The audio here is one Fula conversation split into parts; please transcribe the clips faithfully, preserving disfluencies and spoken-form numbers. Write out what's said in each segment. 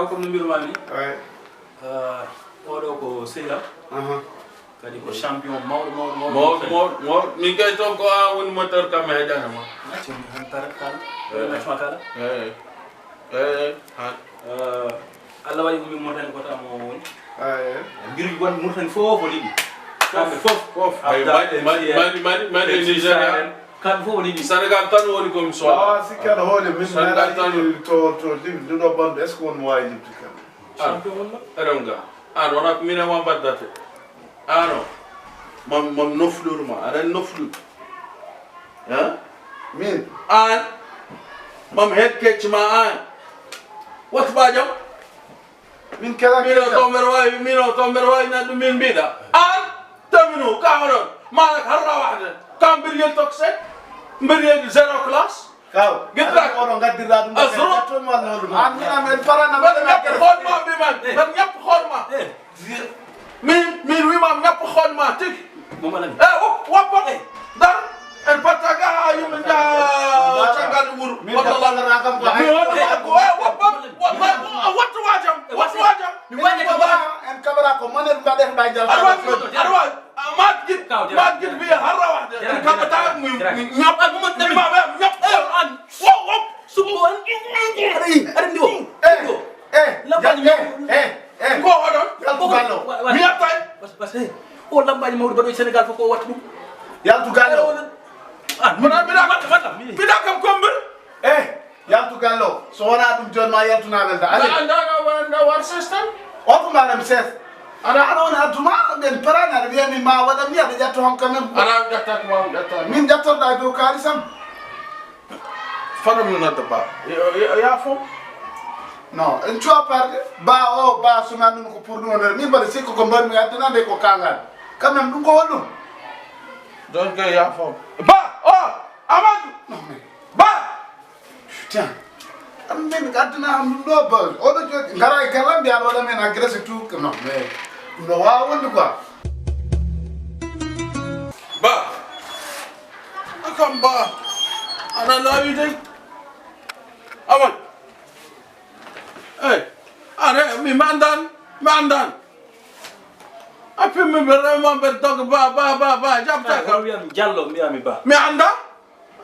Comme no mbirumaami ni, ouais, euh, oɗo ko sehil am. Aha. Kadi ko champion mawɗo, mawɗo, mawɗo. Mawɗo, mawɗo, mawɗo. Min kay toon ko an woni moteur kam, mi heɗaani ma. Accu, mi han tara kala. Eh. Match ma kala. Eh. Eh, han. Euh, Allah waɗi ko min Mauritanie ko tan mo woni. Ah, eh. Mbiru won Mauritanie fof o liɓi. Kamɓe fof. Fof. Abdal, mari, mari, mari, mari, mari, M C R, Nigeria. Kamɓe fof o liɓi. Sénégal tan woni ko mi soda. Ah, si kala hoole min Sénégal tan. To, to liɓi, ɗum ɗo ɓandu, est-ce que won mo waawi liɓde kam? Champion wonno. Eɗen ga. An wona ko minen ma mbaddata. Ano. Mam, mam nofluru ma. Aɗa nofluru. Hein? Min? An. Mam head kecc ma an. Wat ba jam? Min kala min o kecca. To mbeɗa waawi, min o to mbeɗa waawi nan ɗum min mbiɗa. An. Tamino, ka oɗon. Malak harra wahda. Kam mbirgel tokse. Mbirgel zéro classe. Kaw, gidrak. Oɗo gaddirɗa ɗum. Azro. Gatto mo Allah hoɗum. An ni amen parana. Mbaɗa ñappa hoɗma mbiman. Mbaɗa ñappa hoɗma. Eh. Min, min wima ñappa hoɗma tigi. Mo malami. Eh, wop, wop, wop. Eh. Dar, en pattaga ha yimɓe njaha caggal wuro. Min walla kam ko mi woni ko, eh, wop, wop, wop, wop, wattu wajam, wattu wajam. Mi woni ko ba, en kabara ko manen mbaɗen ɓay jal. Aɗa wawi, aɗa wawi. Ah, Maat Git, Maat Git wiya har rawade. En kaɓata mi, mi ñappa, mi ma, mi ñappa. Eh, an. Wo, wo. Suɓo an. Aɗa andi o. Eh, eh. Labbaji eh, eh, eh. Ko oɗon? Yaltu gallo. Mi yattay. Bas, bas, eh. O labbaji mawɗi mbaɗo e Sénégal fof ko watta ɗum. Yaltu gallo. Ah, mona mbiɗa, walla, walla. Mbiɗa kam kombir. Eh. Yaltu gallo, so wonaa ɗum jooni ma yaltu na welda. Allez. Nda, nda, nda, nda war ses tan. O ko maɗam ses. Aɗa, aɗa woni addu ma, ɓen parani, aɗa wiya min ma waɗan ni, aɗa ƴetta hon quand même. Aɗa, mi ƴettat ma, mi ƴettat ma. Min ƴettorɗa e dow kaalisam. Fano mi nodda ba. Yo, yo, ya fo. Non, en cuwa parde. Ba o, ba sona min ko pour ɗum wonore. Min mbaɗa sikko ko mbaɗmi addana nde ko kangal. Quand même, ɗum ko honɗum? Donc, ya fo. Ba, o, Amadou. Non, mais. Ba! Putain. An min addana am ɗum ɗo ba. Oɗo jooɗi, ngara e galle mbiya ɗo ɗam en agressé tout. Non, mais ɗum ɗo wawa wonde quoi. Ba. Akam ba. Ana lawi dai. Aman. Eh. Ana mi mandan, mandan. Appi mi ɓe rewma ɓe dog ba, ba, ba, ba, jaɓta kam. Wiyami Jallo, mbiyami ba. Mi anda?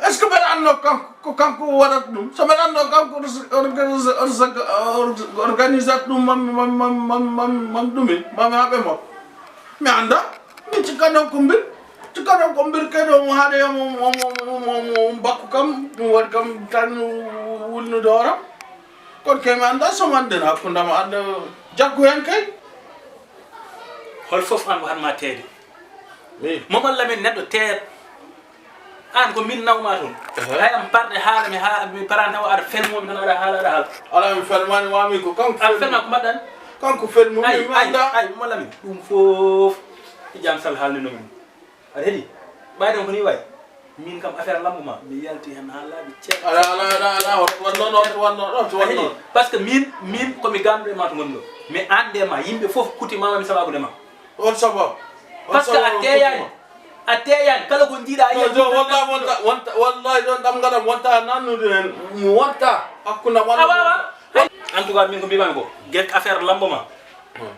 Est-ce que mbeɗa annoo kanko, ko kanko waɗata ɗum? So mbeɗa annoo kanko orga-, orga-, orga-, orga-, organisat ɗum, mam, mam, mam ɗumin, mam haɓe mo. Mi annda. Min cikka noon ko mbir, cikka noon ko mbir kadi omo haɗa omo, omo, omo, omo, omo bakku kam, ɗum waɗi kam tan wulnude hooram. Kono kay mi annda so mi annden hakkunde am, annda jaggu heen kay. Hol fof an ko hatma teede? Min? Momon Lamin neɗɗo teer. An ko min nawma toon. Ehe. Hay am parde haala mi ha-, mi parani taw aɗa felmomi tan aɗa haala, aɗa haala. Ala mi felmani ma min ko kanko. Aɗa felma ko mbaɗɗan? Kanko felmumi mi annda. Ay, Momon Lamin. Ɗum fof e jam sal haalnino min. Aɗa heɗi? Ɓayde on ko ni wayi. Min kam affaire lambo ma, mi yalti hen ha laaɓi ceeɗa. Ala, ala, ala, ala, on, on, on, on, on, on, on. Aɗa heɗi? Parce que min, min ko mi ganduɗo e ma to gonɗo. Mi ande ma, yimɓe fof kuti ma, mi sababude ma. On sababu. On sababu. Parce que a teeyani. A teeyani, kala ko jiiɗa a yiyat. Wallahi wonta, wonta, wallahi ɗon ɗamngal am wonta nannude hen. Mi wonta hakkunde am. Awa, awa. En tout cas, min ko mbimami ko, gueɗe affaire lambo ma.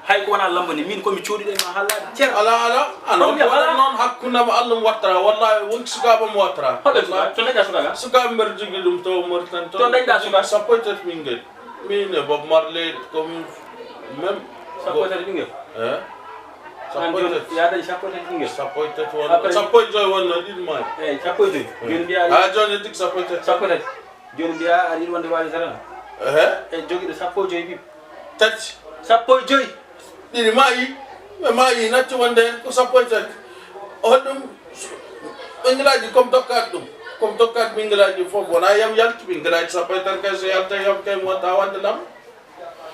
Hay ko wona lambo ni, min ko mi coɗiɗo e ma haalaaɓe ceer. Ala, ala, ala. Ko mi ala. Noon hakkunde am Allah mi wattara. Wallahi wonki sukaaɓe mi wattara. Hoɗo sukaaɓe? To dañɗa sukaaɓe? Sukaaɓe mbeɗa jogii ɗum to Mauritanie to. To dañɗa sukaaɓe? Sappo e tati ɓinngel. Min e Bob Marley, ko min même. Sappo e tati ɓinngel? Eh? An sappo e tati. Jooni, ya dañi sappo e tati ɓinngel? Sappo e tati wonno. Après? Sappo e joyi wonno, ɗiɗi maayi. Eyi, sappo e joyi. Eh. Jooni mbiya. Ha jooni tigi sappo e tati. Sappo e tati. Jooni mbiya aɗa yiɗi wonde waali tan? Ehe. E jogiiɗo sappo e joyi ɓiɓɓe. Tati. Sappo e joyi. Ɗiɗi maayi. Ɓe maayi natti wonde ko sappo e tati. Holɗum ɓinngilaaji comme dokkaat ɗum. Comme dokkaat ɓinngilaaji fof wona yam yaltu ɓinngilaaji sappo e tati kay so yalta yam kay mi wonta wonde lam.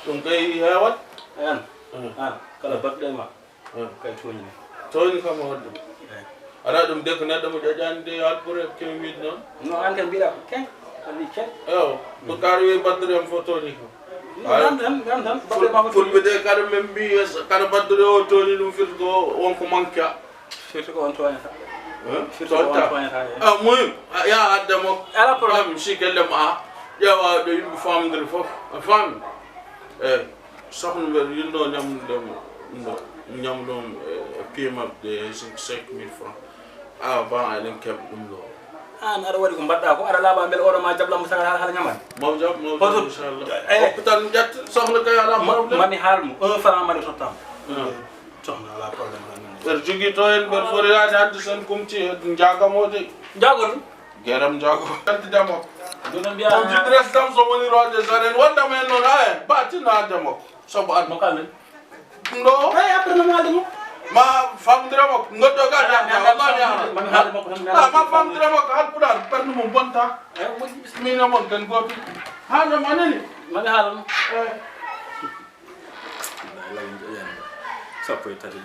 Ɗum kay heewat. An. Mm. An kala baɗɗo e ma. Hmm. Kay tooñi mi. Tooñi kam o hoɗɗum. Eh. Alaa ɗum de ko neɗɗo mo ƴoƴaani de alpure ken wiide noon. No an kay mbiɗa ko ken. A wii ken. Eyo. Hmm. Ko kaari wi baddori am fof tooñi kam. No, ay, nan tan, nan tan, baddori ma ko fulɓe de kala men mbi kala baddori o tooñi ɗum firti ko won ko manque a. Firti ko on tooñata. Hein? Firti ko on tooñata, eh. Ah, muhim. Ah, ya adda mo. Ala problème. Fam si kelle ma. Ƴeewa ɗo yimɓe famdiri fof. A faami? Eyi, sohna mbeɗa yiɗnoo ñamlude mo, ɗum ɗo, ñamlude mo e, e piimam de cinq mille francs. Avant eɗen keɓa ɗum ɗo. Aan aɗa waɗi ko mbaɗɗaa ko, aɗa laaɓa mbele oɗo ma jaɓ lambo sagal haa, haa ñaman. Maw jaɓ, maw jaɓ, inchallah. Eyi. Hôpital jatti, sohna kay alaa problème. Mami haal mo, un franc mbaɗi tottama. Sohna alaa problème. Mbeɗa jogii to en, mbeɗa foti yaade hannde sen kumti, en njaagamo de. Njaago ɗum? Geram njaago. Kanti demo. Jono mbiya. Comme je dresse dans son moni roi des arènes. Wanda men non, eh, ba tina demo. Sobo an. Mo kalmen. No. Ay, après no mali mo. Ma fam dremo. Ngodo ga ya. Mami haal mo. Ah, ma fam dremo, hal pular, pernu mo bonta. Eh, mo. Mi na mon kan goto. Hala manani. Mami haal mo. Eh. Sappo e tati.